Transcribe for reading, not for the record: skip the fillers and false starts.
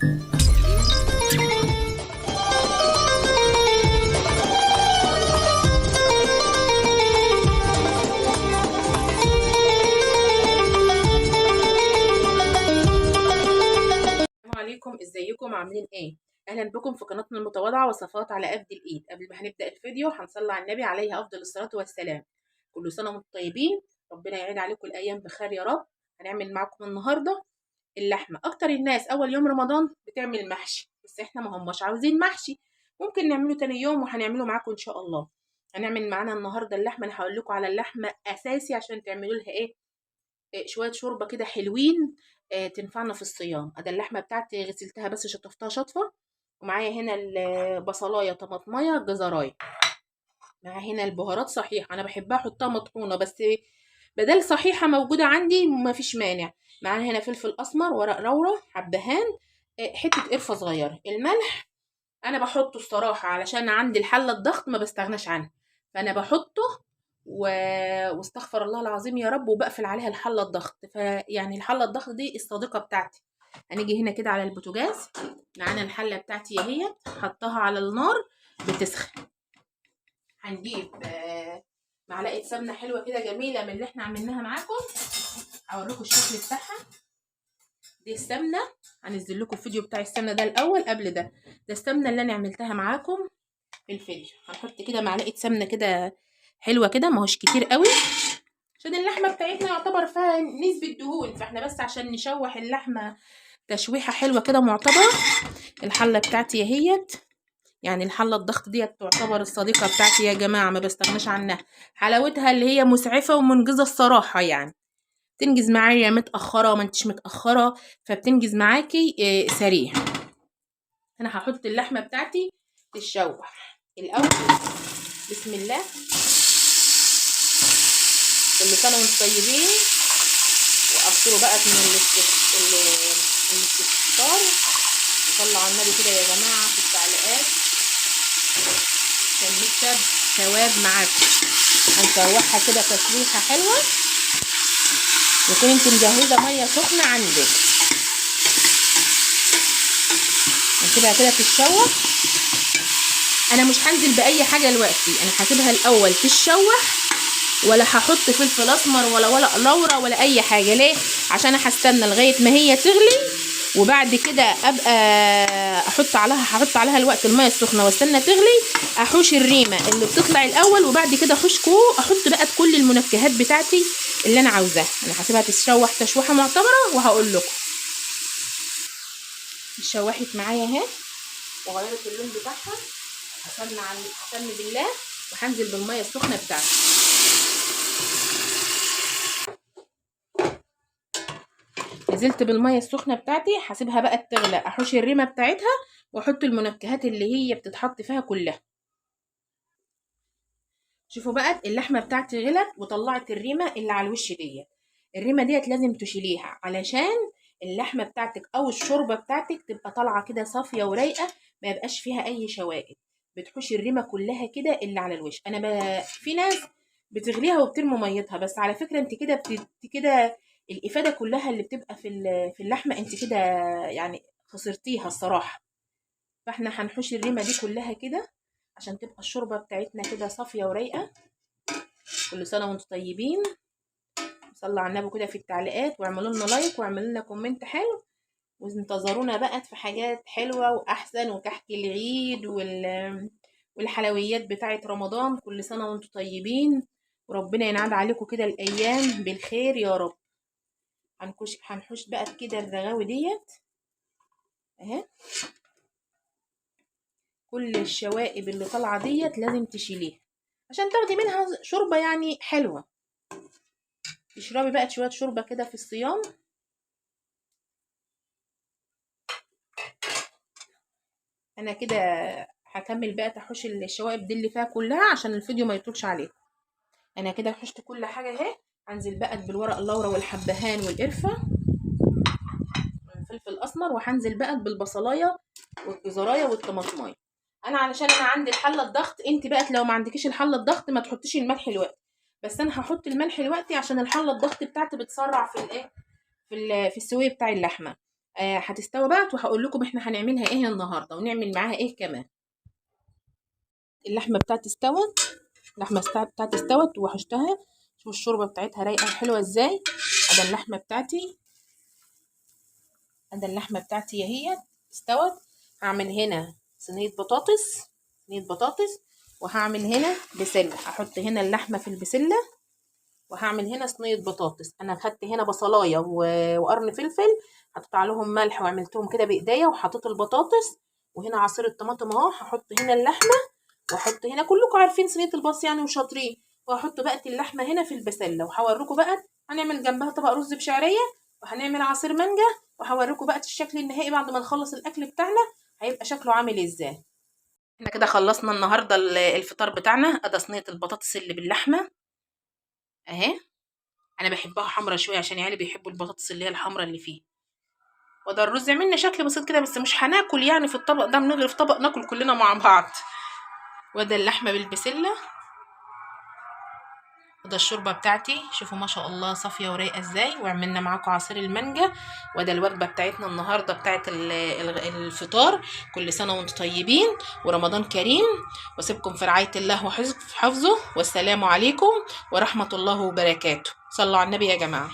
السلام عليكم، ازيكم عاملين ايه؟ اهلا بكم في قناتنا المتواضعة وصفات على قد الايد. قبل ما هنبدا الفيديو هنصلي على النبي عليه افضل الصلاة والسلام. كل سنة وانتم طيبين، ربنا يعيد عليكم الايام بخير يا رب. هنعمل معاكم النهارده اللحمة. اكتر الناس اول يوم رمضان بتعمل محشي، بس احنا ما هماش عاوزين محشي، ممكن نعمله تاني يوم وهنعمله معاكم ان شاء الله. هنعمل معانا النهارده اللحمة. انا هقول لكم على اللحمة اساسي عشان تعملوا لها ايه، شوية شوربة كده حلوين تنفعنا في الصيام. ادي اللحمة بتاعتي غسلتها بس شطفتها شطفه، ومعايا هنا البصلايه، طماطمايه، جزرايه، معايا هنا البهارات صحيحه، انا بحبها احطها مطحونه بس بدل صحيحه موجودة عندي مفيش مانع. معانا هنا فلفل اسمر، ورق لورا، حبهان، حتة قرفه صغيرة. الملح انا بحطه الصراحة علشان عندي الحلة الضغط ما بستغناش عنها، فانا بحطه واستغفر الله العظيم يا رب، وبقفل عليها الحلة الضغط. فيعني الحلة الضغط دي الصديقة بتاعتي. هنيجي هنا كده على البوتاجاز، معانا الحلة بتاعتي اهي، حطها على النار بتسخن. هنجيب معلقه سمنه حلوة كده جميلة من اللي احنا عملناها معاكم، هوريكم الشكل بتاعها. دي السمنة، هنزل لكم الفيديو بتاع السمنة ده الاول قبل ده. ده السمنة اللي انا عملتها معاكم في الفيديو. هنحط كده معلقه سمنه كده حلوة كده، ما هوش كتير قوي عشان اللحمة بتاعتنا يعتبر فيها نسبه دهون، فاحنا بس عشان نشوح اللحمة تشويحه حلوة كده معتبره. الحلة بتاعتي اهيت، يعني الحلة الضغط ديت تعتبر الصديقة بتاعتي يا جماعة، ما بستغناش عنها. حلاوتها اللي هي مسعفه ومنجزه الصراحة، يعني تنجز معايا متاخرة ما انتش متاخرة، فبتنجز معاكي سريع. انا هحط اللحمة بتاعتي تتشوح الاول. بسم الله. كل سنة وانتم طيبين، واكثروا بقى من الاستفطار. وصلوا على النبي كده يا جماعة في التعليقات عشان نكسب ثواب معاكم. هنشوحها كده تشويحه حلوة، يكون انت مجهزة مية سخنة عندك. هنسيبها كده تتشوح. انا مش هنزل باي حاجة دلوقتي، انا هسيبها الاول تتشوح، ولا هحط فلفل اسمر ولا ورق لورا ولا اي حاجة. ليه؟ عشان هستنى لغاية ما هي تغلي، وبعد كده ابقى احط عليها، هحط عليها الوقت المية السخنة واستنى تغلي، احوش الريمه اللي بتطلع الاول، وبعد كده احوش احط بقى كل المنكهات بتاعتي اللي انا عاوزاها. انا هسيبها تتشوح تشويحه معتبره وهقول لكم. اتشوحت معايا اهي وغيرت اللون بتاعها. هسمي على هسمي بالله وهنزل بالمية السخنة بتاعتي. نزلت بالمية السخنة بتاعتي، هسيبها بقى تغلى، احوش الريمه بتاعتها واحط المنكهات اللي هي بتتحط فيها كلها. شوفوا بقى اللحمة بتاعتي غلت وطلعت الريمه اللي على الوش ديت. الريمه ديت لازم تشيليها علشان اللحمة بتاعتك او الشوربة بتاعتك تبقى طالعه كده صافية ورايقه، ما يبقاش فيها اي شوائب. بتحوشي الريمه كلها كده اللي على الوش. انا في ناس بتغليها وبترمي ميتها، بس على فكرة انت كده كده الافادة كلها اللي بتبقى في اللحمة انت كده يعني خسرتيها الصراحة. فاحنا هنحوش الريمه دي كلها كده عشان تبقى الشوربة بتاعتنا كده صافية ورايقه. كل سنة وانتم طيبين. صلوا على النبي كده في التعليقات، واعملوا لنا like واعملوا لنا comment حلو، وانتظرونا بقى في حاجات حلوة واحسن، وكحك العيد والحلويات بتاعه رمضان. كل سنة وانتم طيبين، وربنا ينعاد عليكم كده الايام بالخير يا رب. هنحوش بقى كده الرغاوي ديت اهي، كل الشوائب اللي طالعه ديت لازم تشيليها عشان تاخدي منها شوربة يعني حلوة، تشربي بقى شوية شوربة كده في الصيام. انا كده هكمل بقى تحوش الشوائب دي اللي فيها كلها عشان الفيديو ما يطولش عليكم. انا كده حشت كل حاجة اهي. هنزل بقى بالورق اللورا والحبهان والقرفه والفلفل الاسمر، وهنزل بقى بالبصلايه والجزرايه والطماطمايه. انا علشان انا عندي الحلة الضغط، انت بقى لو ما عندكيش الحلة الضغط ما تحطيش الملح دلوقتي، بس انا هحط الملح دلوقتي عشان الحلة الضغط بتاعتي بتسرع في الايه، في السوية بتاع اللحمة. هتستوى بقى، وهقول لكم احنا هنعملها ايه النهارده ونعمل معاها ايه كمان. اللحمة بتاعتي استوت، اللحمة بتاعتي استوت وحشتها. شوفوا الشوربة بتاعتها رايقة وحلوه ازاي. ادي اللحمة بتاعتي، ادي اللحمة بتاعتي اهي استوت. هعمل هنا صينية بطاطس، صينية بطاطس، وهعمل هنا بسلة. هحط هنا اللحمة في البسله، وهعمل هنا صينية بطاطس. انا خدت هنا بصلايه وقرن فلفل، حطيت عليهم ملح وعملتهم كده بايديا، وحطيت البطاطس. وهنا عصير الطماطم اهو. هحط هنا اللحمة، واحط هنا، كلكم عارفين صينية البطاطس يعني وشاطرين. وهحط بقى اللحمة هنا في البسله، وهوريكم بقى هنعمل جنبها طبق رز بشعريه، وهنعمل عصير مانجا، وهوريكم بقى الشكل النهائي بعد ما نخلص الاكل بتاعنا هيبقى شكله عامل ازاي. احنا كده خلصنا النهارده الفطار بتاعنا. ادي صينية البطاطس اللي باللحمه اهي. انا بحبها حمرا شوية عشان عيالي بيحبوا البطاطس اللي هي الحمرا اللي فيه. وده الرز عملنا شكل بسيط كده، بس مش هناكل يعني في الطبق ده، بنغرف طبق ناكل كلنا مع بعض. وده اللحمة بالبسله، وده الشوربة بتاعتي. شوفوا ما شاء الله صافية ورايقه ازاي. وعملنا معاكم عصير المانجا. وده الوجبة بتاعتنا النهارده بتاعت الفطار. كل سنة وانتم طيبين ورمضان كريم. واسيبكم في رعاية الله وحفظه، والسلام عليكم ورحمة الله وبركاته. صلوا على النبي يا جماعة.